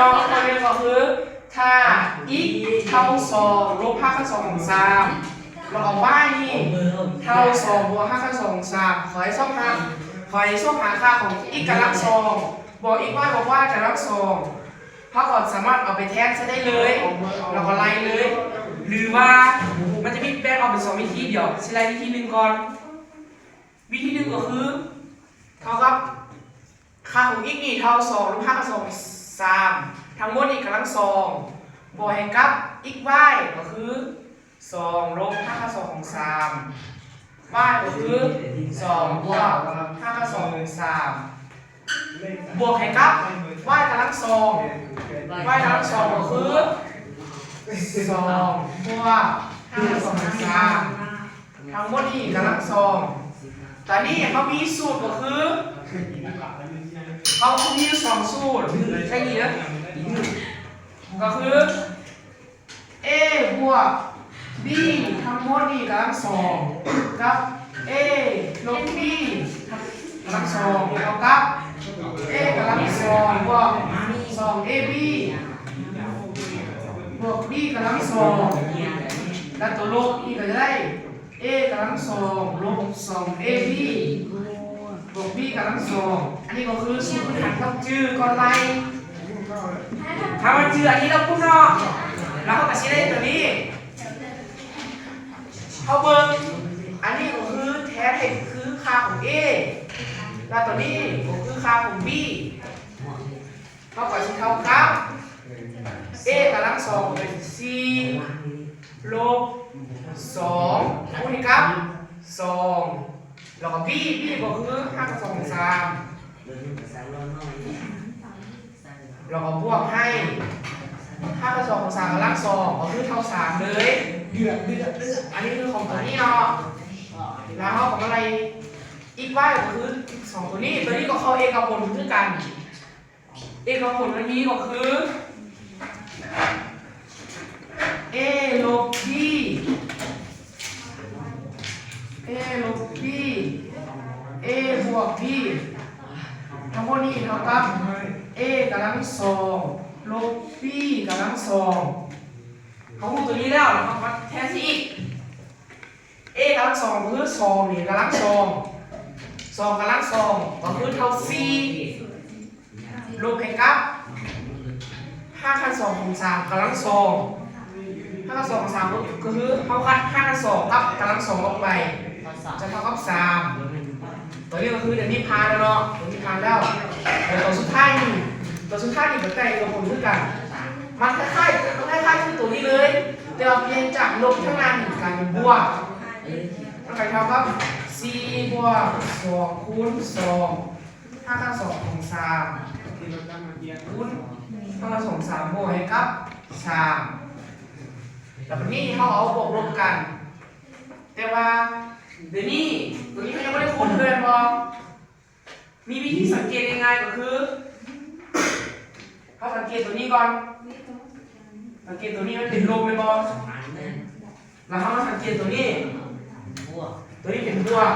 ຕໍ່ໄປກໍຄື ຖ້າ x ເທົ່າສອງ ລົບຮາກຂັ້ນສອງຂອງສາມ ແລ້ວກໍ y ນີ້ເທົ່າສອງ ບວກຮາກຂັ້ນສອງຂອງສາມ ຂ້ອຍຊອກຫາ ຂ້ອຍຊອກຫາຄ່າຂອງ x ກຳລັງສອງ ບວກ x y ບວກ y ກຳລັງສອງ ເຮົາກໍສາມາດເອົາໄປແທນໃສ່ໄດ້ເລີຍ ແລ້ວກໍໄລ່ເລີຍ ຫຼືວ່າມັນຈະມີແບ່ງອອກເປັນສອງວິທີ ດຽວຊິໄລ່ວິທີໜຶ່ງກ່ອນ. ວິທີໜຶ່ງກໍຄື ເທົ່າກັບ ຄ່າຂອງ x ນີ້ເທົ່າສອງ ລົບຮາກຂັ້ນສອງຂອງສາມ ທັງໝົດນີ້ກຳລັງສອງ ບວກໃຫ້ກັບ x y ກໍຄື ສອງ ລົບຮາກຂັ້ນສອງຂອງສາມ y ກໍຄື ສອງ ບວກຮາກຂັ້ນສອງຂອງສາມ ບວກໃຫ້ກັບ y ກຳລັງສອງ y ກຳລັງສອງກໍຄື ສອງ ບວກຮາກຂັ້ນສອງຂອງສາມ ທັງໝົດນີ້ກຳລັງສອງ. ຕອນນີ້ເຮົາມີສູດກໍຄື ເຮົາມີຢູ່ສອງສູດ ໃຊ້ນີ້ເດີ ກໍຄື a ບວກ b ທັງໝົດນີ້ກຳລັງສອງ ກັບ a ລົບ b ກຳລັງສອງ ເທົ່າກັບ a ກຳລັງສອງ ບວກ ສອງ ab ບວກ b ກຳລັງສອງ ແລະ ຕົວລົບນີ້ກໍຈະໄດ້ a ກຳລັງສອງ ລົບ ສອງ ab ບວກ b ກຳລັງສອງ. ອັນນີ້ກໍຄືສູດພື້ນຖານຄວາມຈື່ກ່ອນໄລ່ ຖ້າວ່າຈື່ອັນນີ້ແລ້ວປຸບເນາະ ແລ້ວເຮົາກໍຊິໄດ້ຕົວນີ້ ເຮົາເບິ່ງ ອັນນີ້ກໍຄືແທນໃຫ້ຄືຄ່າຂອງ a ແລ້ວຕົວນີ້ກໍຄືຄ່າຂອງ b ເຮົາກໍຊິເທົ່າກັບ a ກຳລັງສອງເປັນສີ່ ລົບ ສອງ ຄູນໃຫ້ກັບ ສອງ ແລ້ວກໍ b b ກໍຄືຮາກຂັ້ນສອງຂອງສາມ ແລ້ວກໍບວກໃຫ້ຮາກຂັ້ນສອງຂອງສາມກຳລັງສອງ ກໍຄືເທົ່າສາມເລີຍ. ເດືອດ ເດືອດ ເດືອດ ອັນນີ້ຄືຂອງຕົວນີ້ເນາະ ແລ້ວເຮົາກໍມາໄລ່ x y ກໍຄືສອງຕົວນີ້ ຕົວນີ້ກໍເຂົ້າເອກະພົນຄືກັນ. ເອກະພົນມັນມີກໍຄື a ລົບ b a ລົບ b a ບວກ b ທັງໝົດນີ້ເທົ່າກັບ a ກຳລັງສອງ ລົບ b ກຳລັງສອງ. ເຮົາຮູ້ຕົວນີ້ແລ້ວ ເຮົາມາແທນໃສ່ອີກ a ກຳລັງສອງຄືສອງນີ້ກຳລັງສອງ ສອງກຳລັງສອງກໍຄືເທົ່າສີ່ ລົບໃຫ້ກັບຮາກຂັ້ນສອງຂອງສາມກຳລັງສອງ ຮາກຂັ້ນສອງຂອງສາມກໍຄືເຮົາຄັດຮາກຂັ້ນສອງກັບກຳລັງສອງອອກໄປ ຈະເທົ່າກັບສາມ. ຕົວນີ້ກໍຄືດຽວນີ້ຜ່ານແລ້ວເນາະ ຕົວນີ້ຜ່ານແລ້ວ. ແລ້ວຕົວສຸດທ້າຍນີ້ ຕົວສຸດທ້າຍນີ້ກໍໃກ້ຕົວຜົນຄືກັນ ມັນຄ້າຍໆ ມັນຄ້າຍໆຄືຕົວນີ້ເລີຍ ແຕ່ວ່າປ່ຽນຈາກລົບທາງໜ້ານີ້ກາຍເປັນບວກ ມັນກໍເທົ່າກັບສີ່ບວກສອງຄູນສອງ ຮາກຂັ້ນສອງຂອງສາມ ຄູນຮາກຂັ້ນສອງຂອງສາມ ບວກໃຫ້ກັບສາມ ແລ້ວບັດນີ້ເຮົາເອົາບວກລົບກັນ ແຕ່ວ່າດຽວນີ້ ຕົວນີ້ເຮົາຍັງບໍ່ໄດ້ຄູນເທື່ອແມ່ນບໍ່? ມີວິທີສັງເກດງ່າຍໆ ກໍຄື ເຮົາສັງເກດຕົວນີ້ກ່ອນ ສັງເກດຕົວນີ້ມັນເປັນລົບແມ່ນບໍ່? ແລ້ວເຮົາມາສັງເກດຕົວນີ້ ຕົວນີ້ເປັນບວກ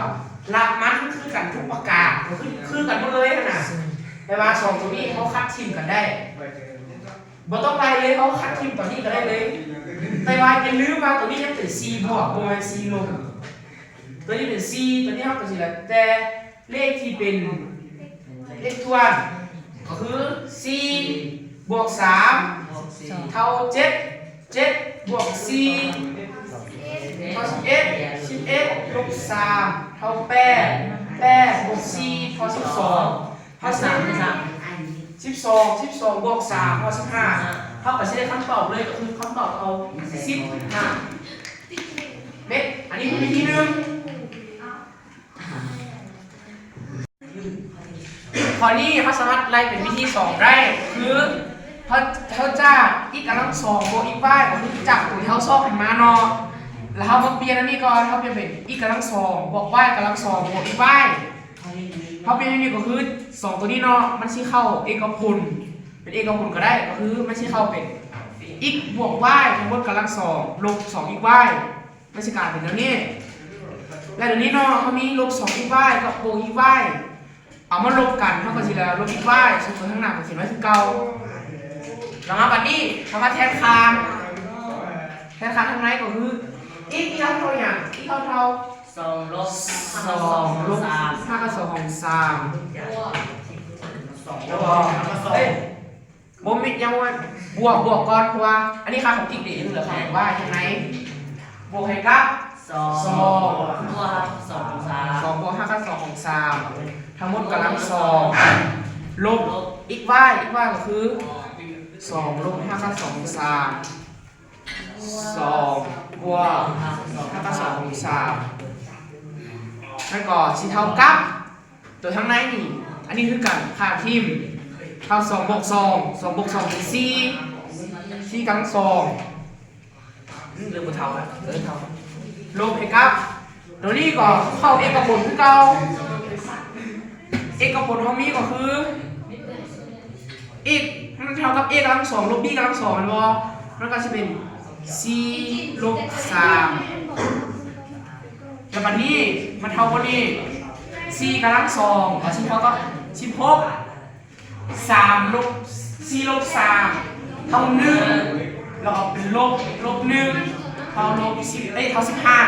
ຫຼັກມັນຄືກັນທຸກປະການ ກໍຄື ຄືກັນໝົດເລີຍຫັ້ນນະ ແປວ່າສອງຕົວນີ້ເຮົາຄັດຖິ້ມກັນໄດ້ ບໍ່ຕ້ອງໄລ່ເລີຍ ເຮົາຄັດຖິ້ມຕົວນີ້ກໍໄດ້ເລີຍ ແຕ່ວ່າຢ່າລືມວ່າຕົວນີ້ຍັງເປັນສີ່ບວກ ບໍ່ແມ່ນສີ່ລົບ ຕົວນີ້ເປັນສີ່ ຕົວນີ້ເຮົາກໍຊິເຫຼືອແຕ່ ເລກທີ່ເປັນເລກຖ້ວນ ກໍຄືສີ່ບວກສາມເທົ່າເຈັດ ເຈັດບວກສີ່ເທົ່າສິບເອັດ ສິບເອັດລົບສາມເທົ່າແປດ ແປດບວກສີ່ເທົ່າສິບສອງ ເທົ່າສິບສາມ ສິບສອງ ສິບສອງບວກສາມເທົ່າສິບຫ້າ ເຮົາກໍຊິໄດ້ຄຳຕອບເລີຍ ກໍຄືຄຳຕອບເອົາສິບຫ້າ ເປັນ ອັນນີ້ຄືວິທີໜຶ່ງ. ຂໍ້ນີ້ເຮົາສາມາດໄລ່ເປັນວິທີສອງໄດ້ ຄືເຮົາ ເຮົາຈາກ x ກຳລັງສອງບວກ x y ກໍຄືຈາກຕົວທີ່ເຮົາຊອກຂຶ້ນມາເນາະ ແລ້ວເຮົາມາປ່ຽນອັນນີ້ກ່ອນ ເຮົາປ່ຽນເປັນ x ກຳລັງສອງບວກ y ກຳລັງສອງບວກ x y ເຮົາປ່ຽນອັນນີ້ກໍຄືສອງຕົວນີ້ເນາະ ມັນຊິເຂົ້າເອກະພົນ ເປັນເອກະພົນກໍໄດ້ ກໍຄືມັນຊິເຂົ້າເປັນ x ບວກ y ທັງໝົດກຳລັງສອງລົບສອງ x y ມັນຊິກາຍເປັນແນວນີ້ ແລະ ດຽວນີ້ເນາະ ເຮົາມີລົບສອງ x y ກັບບວກ x y ເອົາມາລົບກັນ ເຮົາກໍຊິໄດ້ລົບ x y ສ່ວນຕົວທາງໜ້າກໍຂຽນໄວ້ຄືເກົ່າ. ແລ້ວມາບັດນີ້ ເຮົາມາແທນຄ່າ ແທນຄ່າທາງໃນກໍຄື x ເທົ່າຫຍັງ? x ເທົ່າ ສອງລົບ ສອງລົບຫ້າກຳສອງຂອງສາມ ສອງ ແລ້ວກໍ ເອີຍ ບໍ່ມີຫຍັງວ່າ ບວກ ບວກກ່ອນ ເພາະວ່າ ອັນນີ້ຄ່າຂອງ x ເດ້ ເຫຼືອຄ່າ y ທາງໃນ ບວກໃຫ້ກັບ ສອງ ສອງ ບວກສອງຂອງສາມ ສອງບວກຫ້າກຳສອງຂອງສາມ ທັງໝົດກຳລັງສອງ ລົບ x y x y ກໍຄື ສອງລົບຫ້າກຳສອງຂອງສາມ ສອງບວກຫ້າກຳສອງຂອງສາມ ມັນກໍຊິເທົ່າກັບ ຕົວທາງໃນນີ້ ອັນນີ້ຄືກັນ ຂ້າມຖິ້ມ ເທົ່າສອງບວກສອງ ສອງບວກສອງເປັນສີ່ ສີ່ກຳລັງສອງ ອືມ ເລີ່ມບໍ່ເທົ່າລະ ເອີ ເທົ່າ ລົບໃຫ້ກັບ ຕົວນີ້ກໍເຂົ້າເອກະຜົນຄືເກົ່າ ເອກະຜົນເຮົາມີກໍຄື x ມັນເທົ່າກັບ a ກຳລັງສອງ ລົບ b ກຳລັງສອງ ແມ່ນບໍ່? ມັນກໍຊິເປັນສີ່ລົບສາມ ແລ້ວບັດນີ້ມັນເທົ່າກັບນີ້ ສີ່ກຳລັງສອງ ກໍຊິເທົ່າກັບສິບຫົກ ສາມລົບ ສີ່ລົບສາມ ເທົ່າໜຶ່ງ ແລ້ວກໍເປັນລົບ ລົບໜຶ່ງ ເທົ່າລົບສິບ ເອີຍ ເທົ່າສິບຫ້າ